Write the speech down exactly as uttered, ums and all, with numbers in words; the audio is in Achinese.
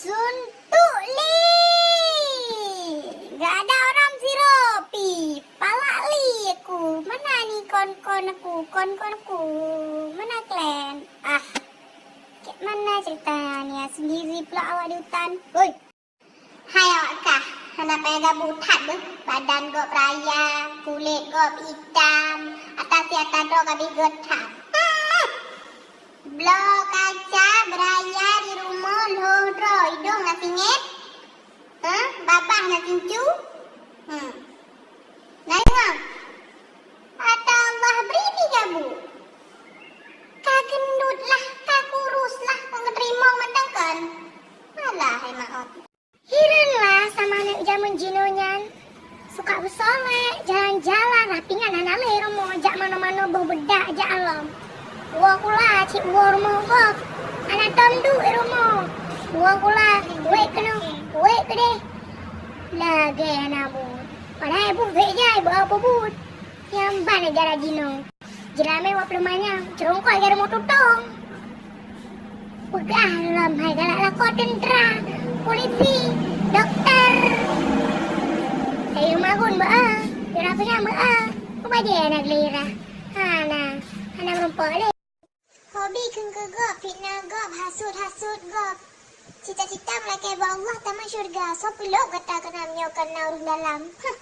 Suntuk li! Gak ada orang siro pi. Palak li aku. Mana ni kon-kon aku? Kon-kon aku. Mana kalian? Ah. Kayak mana ceritanya ni? Sendiri pula awak di hutan. Hoi. Hai awak kah. Hana payah gabu that beuh. Badan gob raya, kulit gob hitam, atas si atas droe gabi göt that. Hmm. Bloe kaca beuraya di rumoh lhôh droe, idong na singét, hah? Babah na sincu. Hmm. Na ingat, ata Allah bri di gabu. Ka geundut lah, ka kurus lah, ka geuteurimong mantong kon. Alah, hai maot. Hireuen lah sama aneuk jameun jinoe nyan. Suka beusolek, jalan-jalan, tapi nyan hana lé rumoh, jak manoe-manoe boh beudak jak alom. Woe kula cit woe rumoh gob, hana tom duek rumoh. Woe kula, wék keunoe, wék keudeh. Lagèe hana buet. Padahai buet bèk jai, beu apa buet. Nyang ban negara jinoe. Jeulamé wak peuleumah nyan, ceurongkoi gaya rumoh tutong. Peugah lom hai galak lakoe teuntra, polisi, dokto. Sayue magun beu-e, pira peunyang beu-e. Peubajée hana geulira. Hana, hana meurumpok lé. Hobi kheun keu gob, fitnah gob, hasut-hasut gob. Cita-cita meulakée bak Allah tamong syeuruga. Soe peulok gata keunan nyoe kana ureueng dalam. Huh.